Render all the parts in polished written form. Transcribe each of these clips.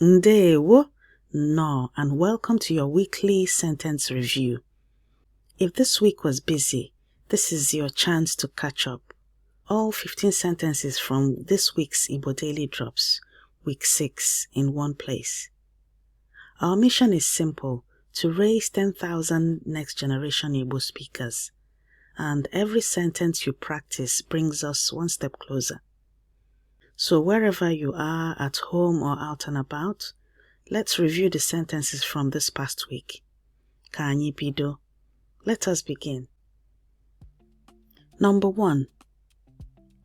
Ndewo, no, and welcome to your weekly sentence review. If this week was busy, this is your chance to catch up. All 15 sentences from this week's Igbo Daily Drops, week 6, in one place. Our mission is simple, to raise 10,000 next generation Igbo speakers. And every sentence you practice brings us one step closer. So wherever you are, at home or out and about, let's review the sentences from this past week. Ka anyị bido. Let us begin. Number 1.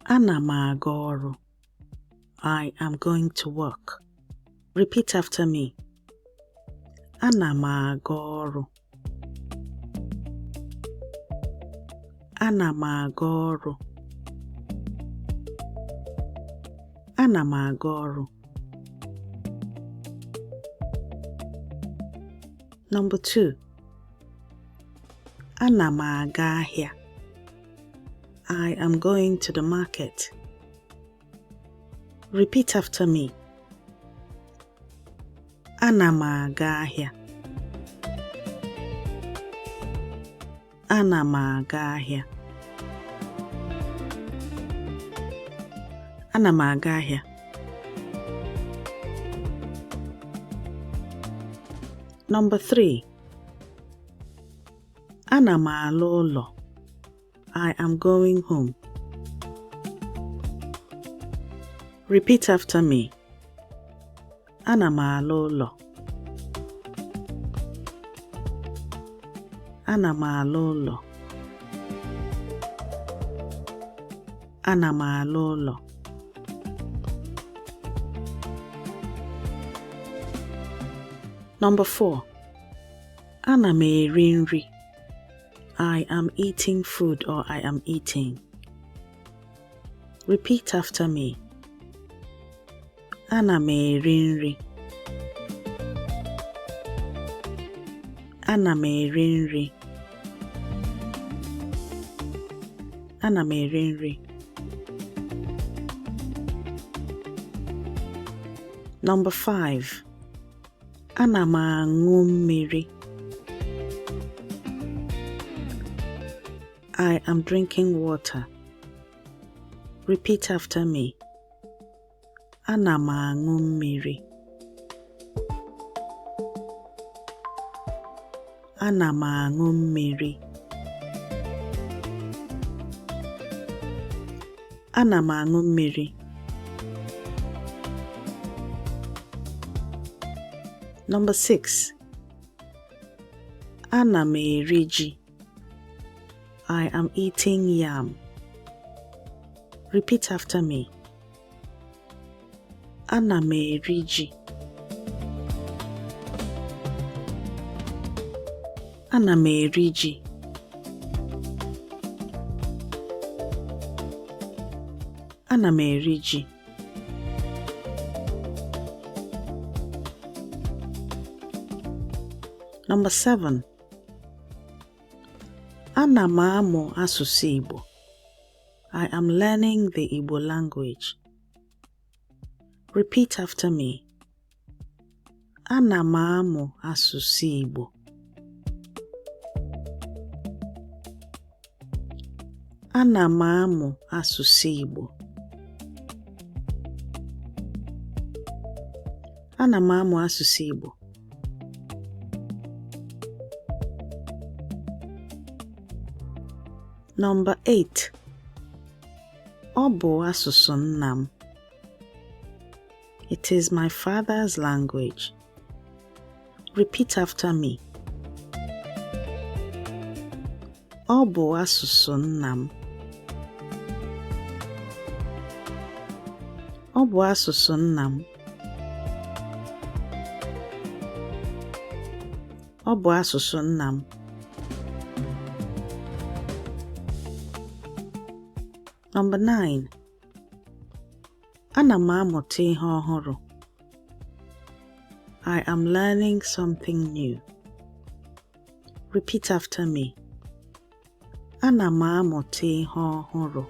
Ana m aga ọrụ. I am going to work. Repeat after me. Ana m aga ọrụ. Ana m aga ọrụ. Ana m aga ọrụ. Number 2. Ana m aga ahịa. I am going to the market. Repeat after me. Ana m aga ahịa. Ana m aga ahịa. Ana m aga ahịa. Number 3. Ana m ala ụlọ. I am going home. Repeat after me. Ana m ala ụlọ. Ana m ala ụlọ. Ana m ala ụlọ. Number 4. Ana m eri nri. I am eating food or I am eating. Repeat after me. Ana m eri nri. Ana m eri nri. Ana m eri nri. Number 5. Ana m aṅụ mmiri. I am drinking water. Repeat after me. Ana m aṅụ mmiri. Ana m aṅụ mmiri. Ana m aṅụ mmiri. Number 6. Ana m eri ji. I am eating yam. Repeat after me. Ana m eri ji. Ana m eri ji. Ana m eri ji. Number 7. Ana m amụ asụsụ Igbo. I am learning the Igbo language. Repeat after me. Ana m amụ asụsụ Igbo. Ana m amụ asụsụ Igbo. Ana m amụ asụsụ Igbo. Number 8. Ọ bụ asụsụ nna m. It is my father's language. Repeat after me. Ọ bụ asụsụ nna m. Ọ bụ asụsụ nna m. Ọ bụ asụsụ nna m. Number 9. Ana m amụta ihe ọhụrụ. I am learning something new. Repeat after me. Ana m amụta ihe ọhụrụ.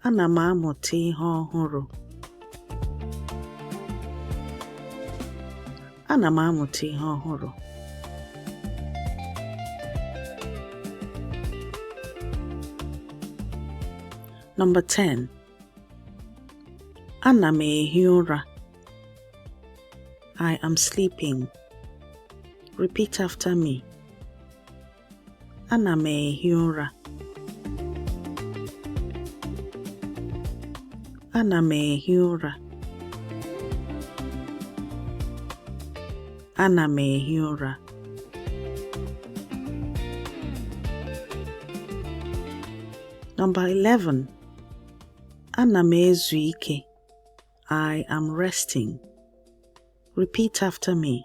Ana m amụta ihe ọhụrụ. Ana m amụta ihe ọhụrụ. Number 10. Ana m ehi ụra. I am sleeping. Repeat after me. Ana m ehi ụra. Ana m ehi ụra. Ana m ehi ụra. Number 11. Ana m ezu ike. I am resting. Repeat after me.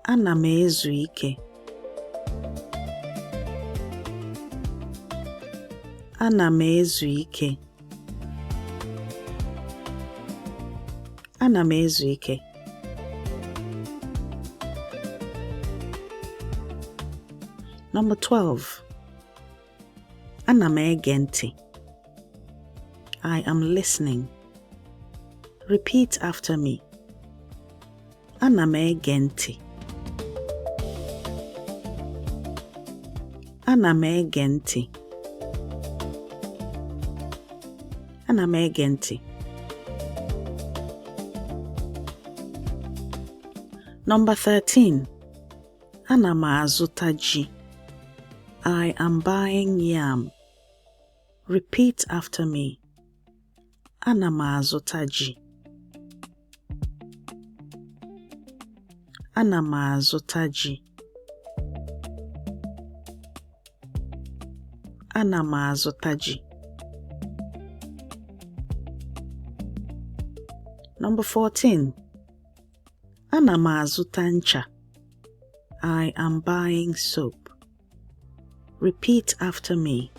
Ana m ezu ike. Ana m ezu ike. Ana m ezu ike. Number 12. Ana m ege ntị. I am listening. Repeat after me. Ana m ege ntị. Ana m ege ntị. Ana m ege ntị. Number 13. Ana m azụta ji. I am buying yam. Repeat after me. Ana m azụta ji. Ana m azụta ji. Ana m azụta ji. Number 14. Ana m azụta ncha. I am buying soap. Repeat after me.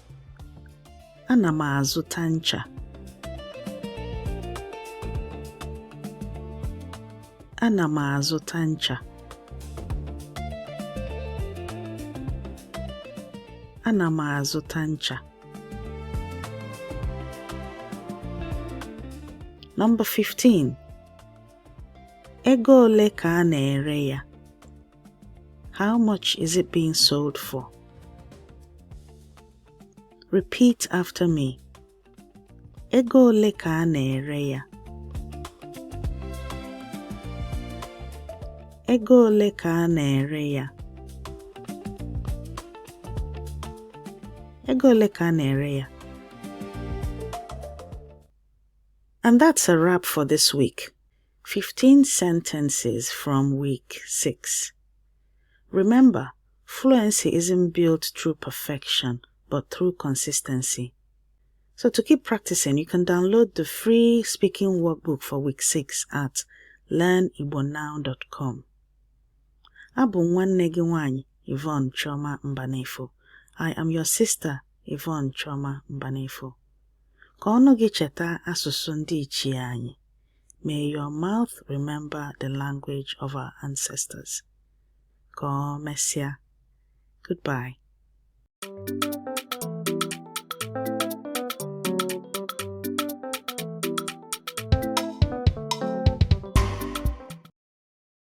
Ana m azụta ncha. Ana m azụta ncha. Ana m azụta ncha. Number 15. Ego ole ka a na-ere ya? How much is it being sold for? Repeat after me. Ego ole ka a na-ere ya? Ego ole ka a na-ere ya? Ego ole ka a na-ere ya? And that's a wrap for this week. 15 sentences from week 6. Remember, fluency isn't built through perfection, but through consistency. So to keep practicing, you can download the free speaking workbook for week 6 at learnibonow.com. Abụ nwanne gị nwanyị, Yvonne Chioma Mbanefo. I am your sister, Yvonne Chioma Mbanefo. Ka ọnụ gị cheta asụsụ ndị ichie anyị. May your mouth remember the language of our ancestors. Ka o mesịa. Goodbye.